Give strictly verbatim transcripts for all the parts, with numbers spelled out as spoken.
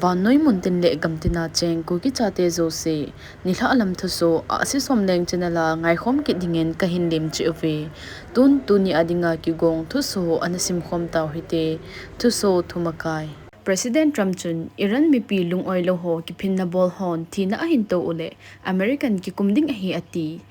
Vannoi muntin le gamtina cheng Kuki chate jouse, nilhah lam thuso, Ahsi Somleng channel a ngaikhom kit dingin kahin lemcheh uve. Tun tuni a dinga kigong thuso ana simkhom tau hite. Thuso thumakai. President Trump chun Iran mipi lung-oi lou ho kiphinna bol hon thina ahin tou uleh American kikum ding ahi ati.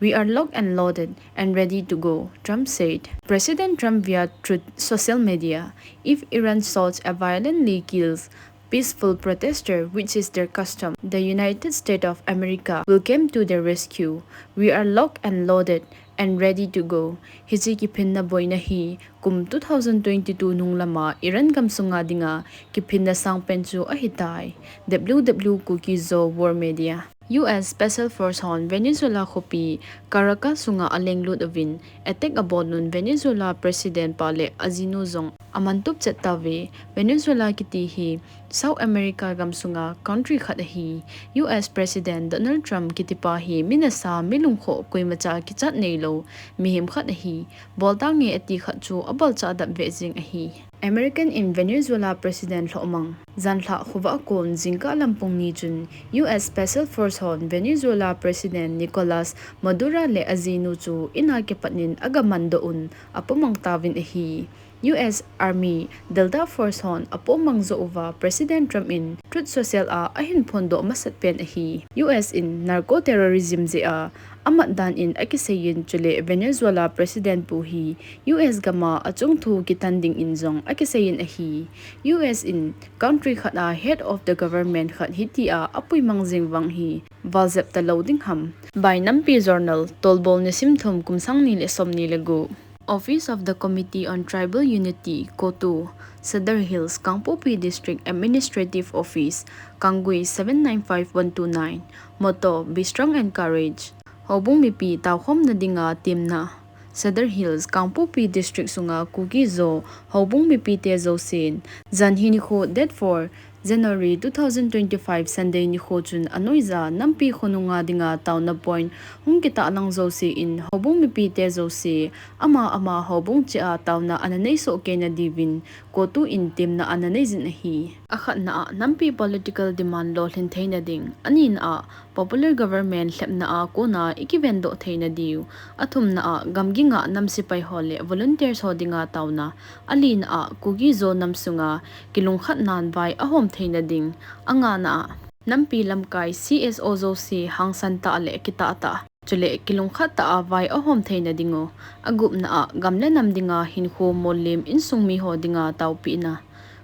"We are locked and loaded and ready to go," Trump said. President Trump via Truth Social media, "If Iran assaults and violently kills peaceful protester, which is their custom, the United States of America will come to their rescue. We are locked and loaded and ready to go." Hiche kiphinna boina hi kum two thousand twenty-two nung lama Iran gamsunga dinga kiphinna sangpen chu ahitai. W W Kuki Zo World Media. U S Special Force hon Venezuela khopi Caracas sunga alenglut uvin attack abol un Venezuela President pa le ajinu jong amantup chet tauve. Venezuela kiti hi South America gamsunga country khat ahi. U S President Donald Trump kitipa hi mi nasa, mi lungkhoh, koimacha kichat neilou mihem khat ahi. Boltange ati khat chu abolcha dap veh jing ahi. American in Venezuela President lhohmang. Janlhah khovah a kon jingkah lam pung ni chun U S Special Force hon Venezuela President Nicolas Maduro le ajinu chu in a kipat in agamandoh un apomang tauvin ahi. U S Army Delta Force hon apomang jou uva President Trump in Truth Social a ahin phondoh masat pen ahi. U S in narco terrorism jeh a amat dan in akiseiyin, chule Venezuela President pu hi U S gam a achung thu kitan dingin jong akiseiyin ahi. U S in country khat a head of the government khat hitia apuimang jing vang hi valjep talou ding ham. By Nampi Journal, Tolbol nisim thum, kum sang ni le som ni le gup. Office of the Committee on Tribal Unity, COTU, Sadar Hills, Kangpokpi District Administrative Office, Kanggui seven nine five one two nine, motto, Be Strong and Courage. Houbung mipi taokhomna dinga temna. Sadar Hills, Kangpokpi District sunga Kuki Zo houbung mipite jousen, janhi nikho date four January two thousand twenty-five Sunday nikho chun anoija nampi khonunga dinga taona point hung kitahlang jousen, houbung mipite jouse ama ama houbung cheh a taona ana neisoh keina diuvin COTU in temna ana neijin ahi. Akhatna a, nampi political demand lolhin theina ding, anina a, popular government lhepna a kona ikivendoh theina diu, athumna a, gamgi ngah nam sepai ho le volunteers ho dinga taona, alina a, Kuki Zo nam sunga kilungkhatnan vai ahom theina ding, angana a, nampi lamkai C S O jouse hangsan tah le kitah tah, chule kilungkhat tah a vai ahom theina dingu, agupna a, gam le nam dinga hinkho mollem insung mi ho dinga taopehna.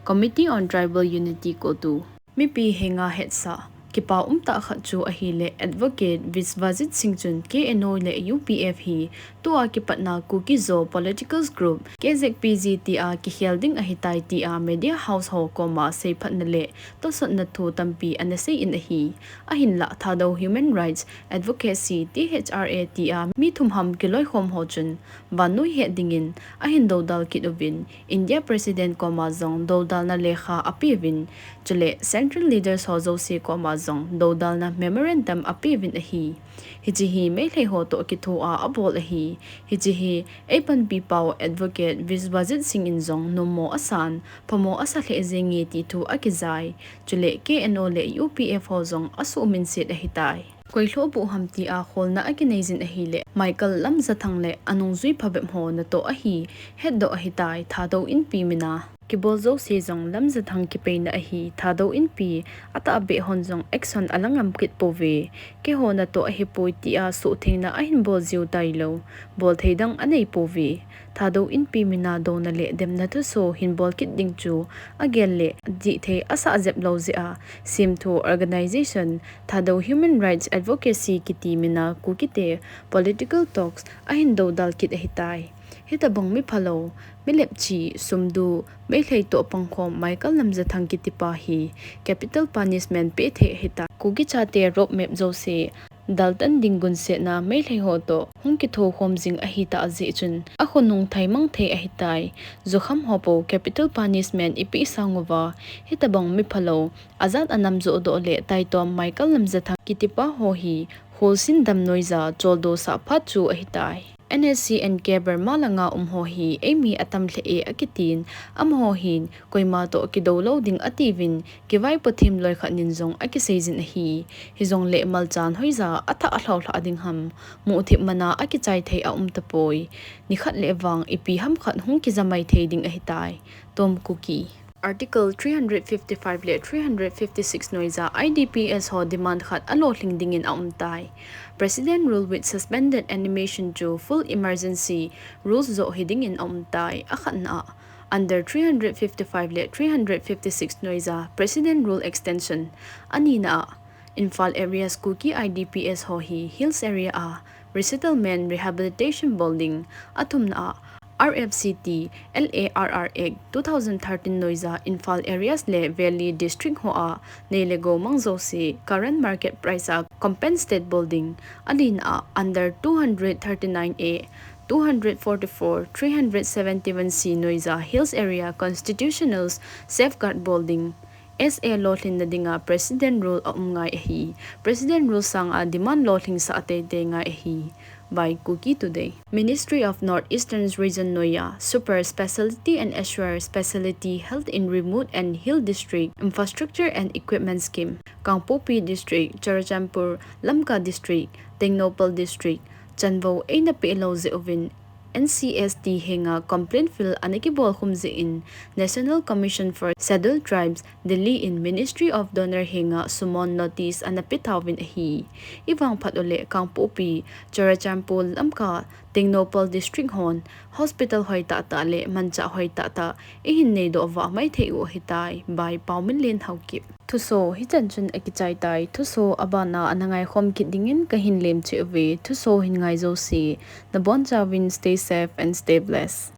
Committee on Tribal Unity, COTU. Mipi henga hetsah, kipa umtah khat chu ahile Advocate Biswajit Singh chun K N O le U P F hi tua kipatna Kuki Zo political group K Z P G tia kikhel ding ahitai tia media house ho koma seiphatna le tosotna thu tampi ana seiyin ahi. Ahinlah Thadou Human Rights Advocacy, T H R A tia mi thum ham kiloikhom ho chun vannoi het dingin ahin doudal kit uvin, India President koma jong doudalna lekha apeuvin, chule Central Leaders ho jouse koma jong doudalna memorandum apeuvin ahi. Hiche hi Meitei ho toh kithoa abol ahi. Hiche hi eipanpi pau Advocate Biswajit Singh in jong nommo asan, phamo asa lheh jenge ti thu akijai. Chule K N O le U P F ho jong asuhminset ahitai. Koi lhohbuh ham tia kholna akineijin ahile Michael Lamjathang le anungjui phabep ho natoh ahi, hetdoh ahitai, Thadou Inpi mina. Kibol jouse jong Lamjathang kipeina ahi, Thadou Inpi atahbeh hon jong action ala ngam kit pouve. Keiho natoh ahipoi tia suhthengna ahin bol jiu tailou, bolthei dang anei pouve. Thadou Inpi mina douna le demna thuso hin bol kit ding chu agel le dihthei asah jep lou jeh a, semthu organization Thadou Human Rights Advocacy kiti mina Kukite political talks ahin doudal kit ahitai. Hitobang miphalou, milepchi, sumdu, Meitei toh pangkhom Michael Lamjathang kitipa hi capital punishment peh thei ahitai. Kuki chate roadmap jouse daltan ding gunsetna Meitei ho toh hung kithokhom jing ahitah jeh chun akhonung thaimang thei ahitai. Jukham ho pou capital punishment ipeh sang uva, hitobang miphalou, ajat anam johdoh le taitom Michael Lamjathang kitipa ho hi kholsin damnoija choldo sah phat chu ahitai. N S C N K Burma langa um ho hi eimi atam lheh e akitin, amaho hin koima toh kidou lou ding atiuvin, kivaipo thim loi khat nin jong akiseijin ahi. Hijongle malchan hoija athah alhau lhah ding ham, muthip mana akichai thei aum tapoi. Nikhat le vang ipi ham khat hung kijamai thei ding ahitai. Tom Kuki. Article three hundred fifty-five le three hundred fifty-six noija I D P S ho demand khat alolhing dingin aumtai. President rule with suspended animation chu full emergency rules joh hi dingin aumtai. Akhatna a, under three hundred fifty-five le three hundred fifty-six noija President rule extension. Anina a, Imphal areas Kuki I D P S ho hi hills area a resettlement rehabilitation bol ding. Athumna a, R F C T, L A R R Act two thousand thirteen noija Imphal areas le Valley District ho a nei le gou mang jouse current market price a compensate bol ding. Alina a, under two hundred thirty-nine A, two hundred forty-four, three hundred seventy-one C noija hills area constitutional safeguard bol ding. S A lolhinna dinga President rule aum ngai ahi. President rule sanga demand lolhing sah teitei ngai ahi. By Kuki Today. Ministry of North Eastern Region noija super speciality and assure speciality health in remote and hill district infrastructure and equipment scheme. Kangpokpi District, Churachandpur, Lamka District, Tengnoupal District, chanvou eina peh lou jeh uvin N C S T henga complaint file ana kibol khum jeh in National Commission for Scheduled Tribes Delhi in Ministry of DoNER henga summon notice ana pe tauvin ahi. Ivangphat uleh Kangpokpi, Churachandpur, Lamka, Tengnoupal District hon hospital hoi tahtah le manchah hoi tahtah ihin neidoh vah mai thei u ahitai. By Paominlen Haokip. Thuso hichan chun akichai tai. Thuso abana ana ngaikhom kit dingin kahin lemcheh uve. Thuso hin ngai jouse nabonchauvin stay safe and stay blessed.